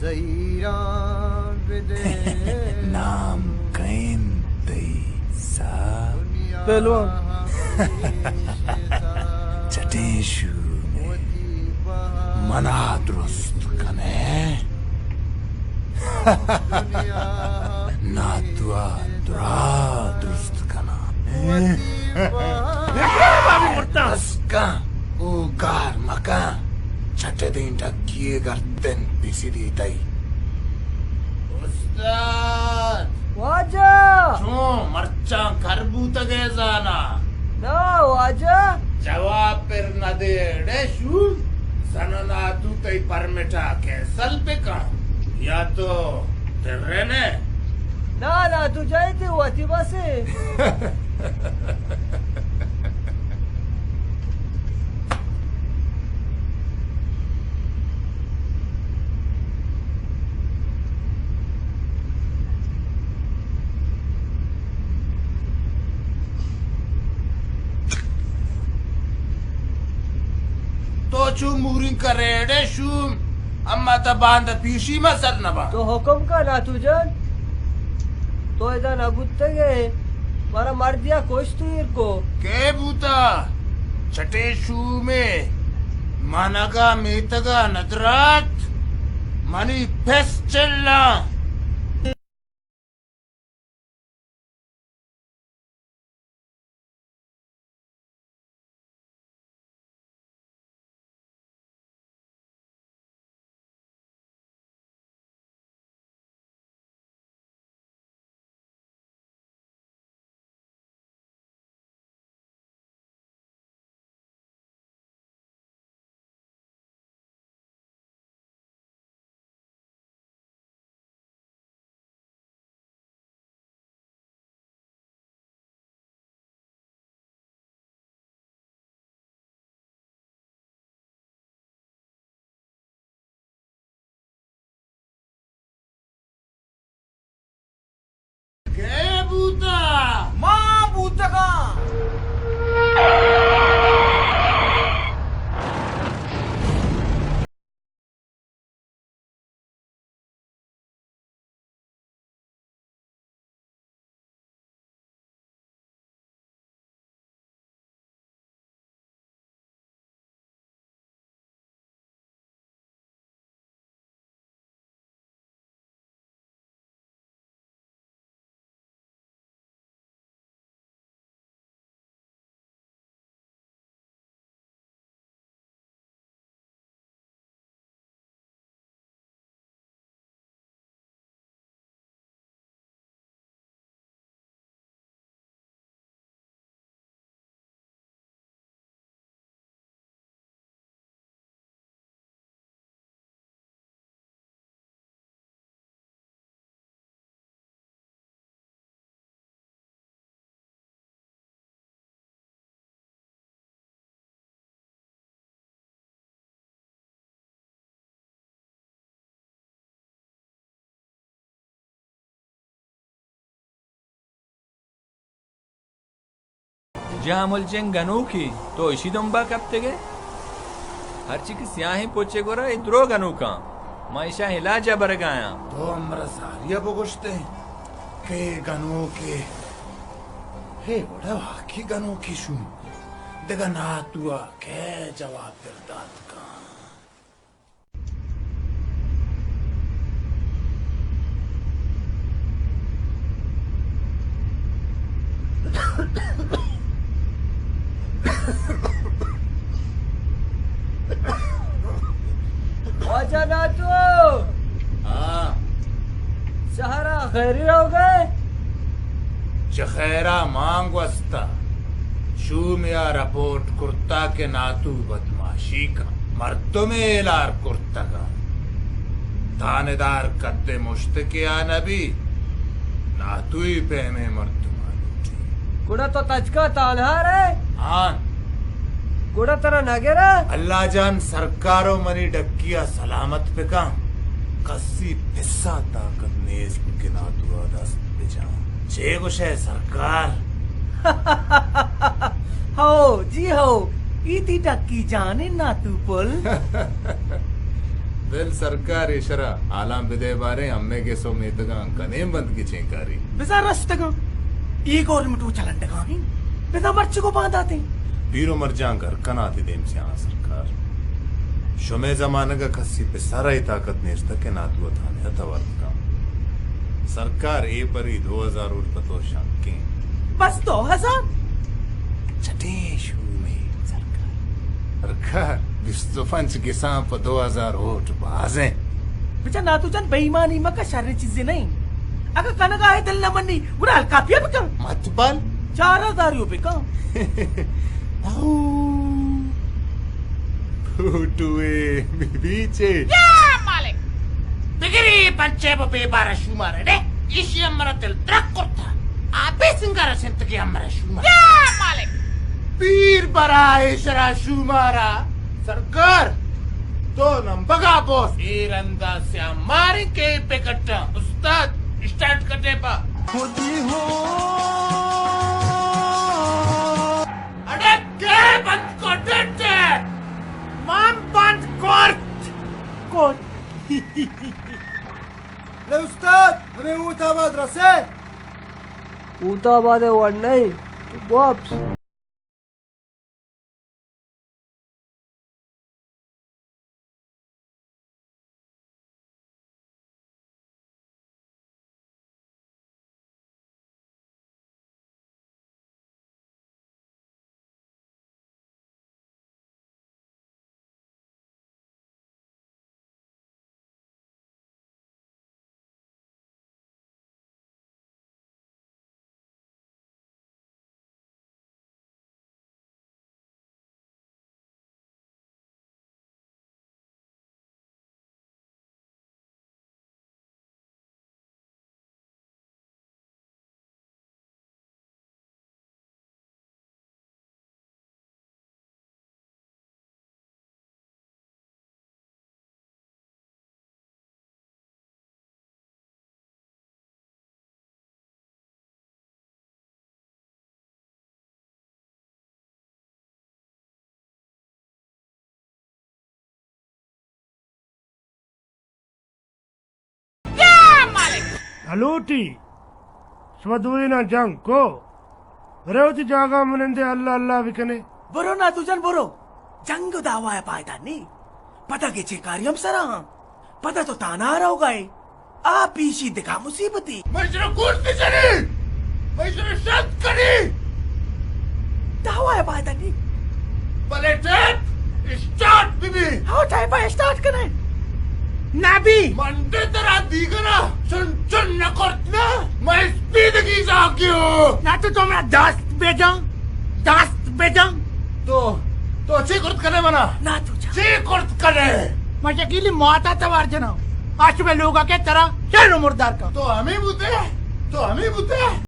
زہیراں بدے۔ نام کئے انت تئی ساہ؟ پہلوان۔ چٹیں شومے، منا درست کن ئے۔ ناتو ءَ درا درست کناں۔ بس کن، او گار مکن۔ چٹدیں ڈکی ءَ گرتن پیسی دیتئی۔ استاد! واجہ! چون مرچاں کر بوتگ ئے زانا؟ نا واجہ! جواب پر نہ دے اڑے شوم، زن ناتو تئی پرمٹا کینسل بکن یا تو ترنے۔ نا، ناتو جان، تئی وتی بس ایں۔ تو چو مورین کریڑے شوم، اما تا باند پیشی ما سر نبا۔ تو حکم کن ناتو جان، تو ادا نہ بوتگ ئے، مارا مردیا کشت ایر کو۔ کئے بوتا؟ چٹے شومے، منگا میتگا ندرات، منی پس چلاں۔ کئے بوتا؟ ما بوتگاں۔ جامل جنگ گنوکے، تو اشی دمبا کپتگ ئے؟ ہرچی کہ سیاہیں پچ ءِ گورا اے درو گنوکاں، ما اشاں علاج ءَ برگ ءَ آیاں۔ تو امر ساری ءَ بگوشت ئے کہ اے گنوکے، اے وڑ ءَ واقعی گنوکے شوم، دگہ ناتو ءَ کئے جواب پر دات کن؟ واجہ ناتو! ہاں۔ سحرا خیری روگ ئے؟ چہ خیرا مان گوستا۔ شومیا رپورٹ کرتا کہ ناتو بدماشی کن، مردمے ایلار کرتگا۔ تانیدار کد مشتکے آ نبی، ناتوئی پیمیں مردما لوٹی۔ گڑا تو تچکا تانہا رئے؟ ہاں۔ گڑا ترا نہ گرا؟ اللہ جان سرکار و منی ڈکیا سلامت بکن۔ کسی پسا طاقت نیست کہ ناتوا دست بجاں۔ چے گوشئے سرکار؟ ہو جی ہو، اے تئی ڈکی جان انت ناتو پل۔ بل سرکار، ایشرا حالاں بدئے باریں، ہمے گیس ءُ میتگاں کدیں بند گچین کاری؟ بزاں رستگاں۔ اے گورنمنٹ ءُ چلنڈگاں ایں۔ بزاں مرچی گوں بانداتیں۔ پیر عمر جان گرکناتی دیم سیاہ سرکار۔ شمئے زمانگ ءَ کسی پسر ءَ اے طاقت نیست کہ ناتو ءَ تھانے ءَ توار بکن۔ سرکار، اے پری دو ہزار ووٹ پہ تو شنکیں۔ بس دو ہزار؟ چٹیں شومیں سرکار۔ سرکار، بیست ءُ پنچ گساں پہ دو ہزار ووٹ بازیں۔ بچا ناتو جان، بے ایمانی مکن، شریں چیزے نہ ایں۔ اگاں کنگا ئے دل نہ منی، گڑا الکاپی ءَ بکن۔ مت بل۔ چار ہزار یو بکن۔ او۔ فوٹوئے بی بی چے؟ یا مالک! بگری پنچے بہ بے بارہ شومارے نے۔ ایشی ہمرا دل درک کرتا۔ آپے سنگارا سنتگی ہمرا شومار۔ یا مالک! پیر برا ایشرا شومارا۔ سرکار، تو نمبگا بوس۔ اے رندا سیاہ ماریں کہ پہ کٹا۔ استاد، اسٹارٹ کٹے پا۔ خودی ہو۔ اڑے کے بند کرت؟ من بند کرت۔ کرت۔ لے استاد، ہمے اوت آباد رسے۔ اوت آباد ءِ وڑ نہ ایں، تو واپس۔ ہلوٹی، شما دوئیناں جنگ کو۔ برے وتی جاگہ منندے، اللہ اللہ بکنے۔ برو ناتو جان، برو۔ جنگ ءُ دعوا ءِ پائدہ نی۔ پدا گچین کاری ہم سرا ہاں۔ پدا تو تانا روگا ئے۔ آ پیشی دگہ مصیبتی۔ مئے سرا کرسی چڑی، مئے سرا شت کنی۔ دعوا ءِ پائدہ نی۔ بلے ٹیپ اسٹارٹ بہ بی۔ ہاں، ٹیپ ءَ اسٹارٹ کنے۔ نہ بی۔ من دے ترا دیگرا چن چن نہ کرت نا۔ مئے اسپیدگی زاگیو۔ نہ تو، تو منا دست بجن، دست بجن۔ تو، تو چی کرت کنے منا؟ ناتو جان۔ چی کرت کنے؟ من شکیلی ماتا توار جناں۔ آ شمئے لوگا کہ ترا شر ءُ مردار کن۔ تو ہمے بوتے؟ تو ہمے بوتے؟